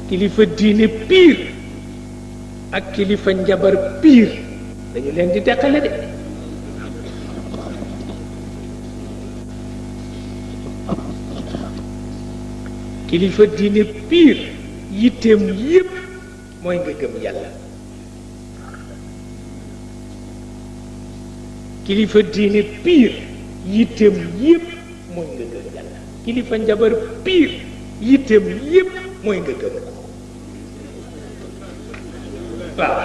kilifa diine piir ak kilifa njabar piir dañu leen di teqale de. kilifa diine piir yitteem yépp mooy nga gëm yàlla. kilifa diine piir yitteem yépp mooy nga gëm yàlla. kilifa njabar piir yitteem yépp mooy nga gëm ko waaw.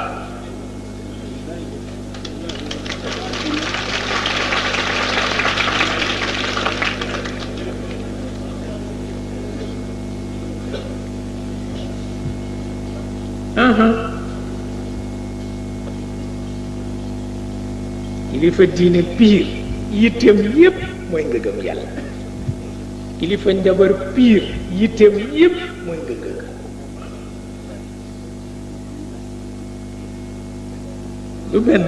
kilifa diine piir yitteem yépp mooy nga gëm yàlla. kilifa njabar piir yitteem yépp mooy nga gëm lu benn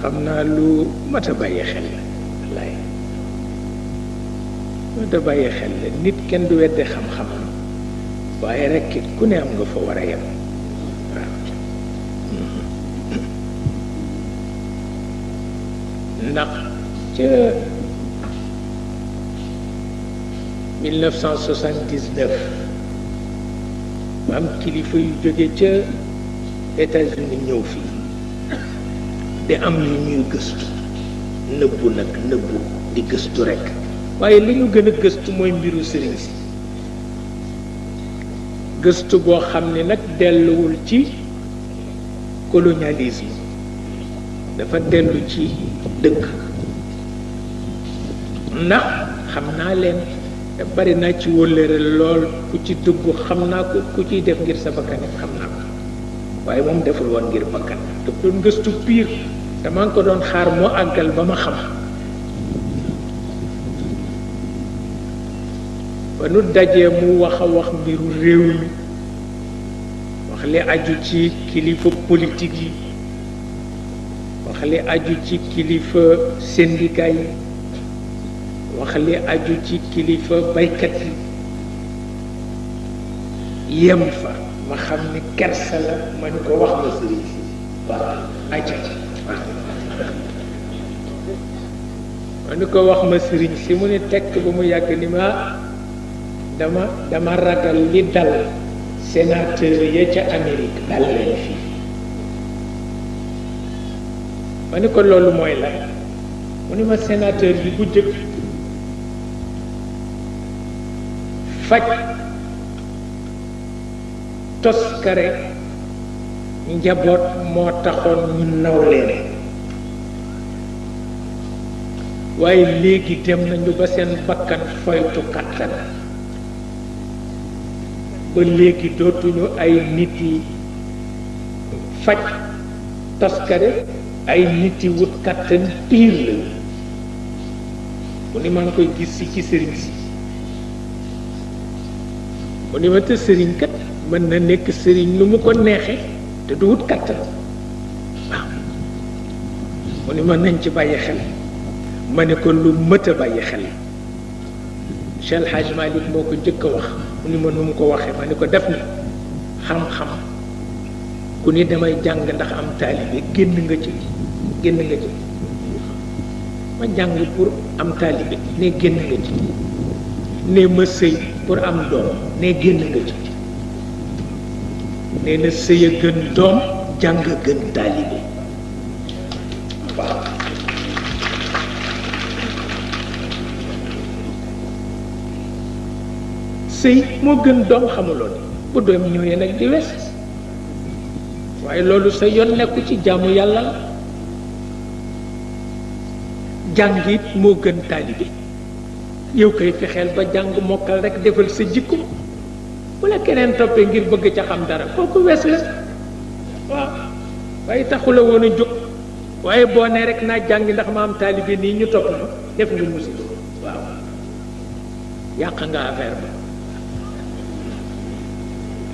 xam naa lu mat a bàyyi xel la wallaay mat a bàyyi xel la. nit kenn du wedde xam-xamam waaye rekk ku ne am nga fa war a yem waaw. ndax ca 1979 ma am kilifa yu jóge ca États-Unis ñëw fii di am lu ñuy gëstu nëbbu nag nëbbu di gëstu rekk waaye li ñu gën a gëstu mooy mbiru sëriñ si. gëstu boo xam ne nag delluwul ci colonialisme dafa dellu ci dëgg. ndax xam naa leen te bari naa ci wóllëre lool ku ci dugg xam naa ko ku ciy def ngir sa bakkan xam naa ko waaye moom deful woon ngir bakkan daf doon gëstu piir te maa ngi ko doon xaar moo àggal ba ma xam. ba nu dajee mu wax a wax mbiru réew mi wax li aju ci kilifa politique yi wax li aju ci kilifa syndicat yi wax li aju ci kilifa baykat yi yem fa ma xam ni kersa la ma ni ko wax ma sëriñ si waaw acca ma ni ko wax ma sëriñ si mu ne tekk ba mu yàgg ni ma dama ragal li dal sénateur ya ca Amérique dal leen fii. ma ni ko loolu mooy la mu ni ma sénateur yi bu jëkk faj toskare njaboot moo taxoon ñu naw leen waaye léegi dem nañu ba seen bakkan foytu kàttan ba léegi dootuñu ay nit yi faj toskare ay nit yi wut kàttan piir la mu ni maa ngi koy gis si ci sëriñ si. mu ni ma te sëriñ kat mën na nekk sëriñ lu mu ko neexe te du wut kàttan waaw. mu ni ma nañ ci bàyyi xel ma ne ko lu mët a bàyyi xel Cheikh El Hadj Malick moo ko jëkk a wax mu ni ma nu mu ko waxee ma ne ko def ni xam-xam ku ni damay jàng ndax am taalibe génn nga ci ma jàng pour am taalibe ne génn nga ci ne ma sëy pour am doom ne génn nga ci nee na sëy a gën doom jàng gën taalibe waaw. sëy moo gën doom xamuloo ni bu doom ñëwee nag di wes waaye loolu sa yoon nekku ci jaamu yàlla la. jàng it moo gën taalibe yow koy fexeel ba jàng mokkal rek defal sa jikko bu la keneen toppee ngir bëgg ca xam dara kooku wes la waaw waaye taxula woon a jóg waaye boo nee rek naa jàngi ndax ma am taalibe nii ñu topp ma def nga musiba waaw yàq nga affaire ba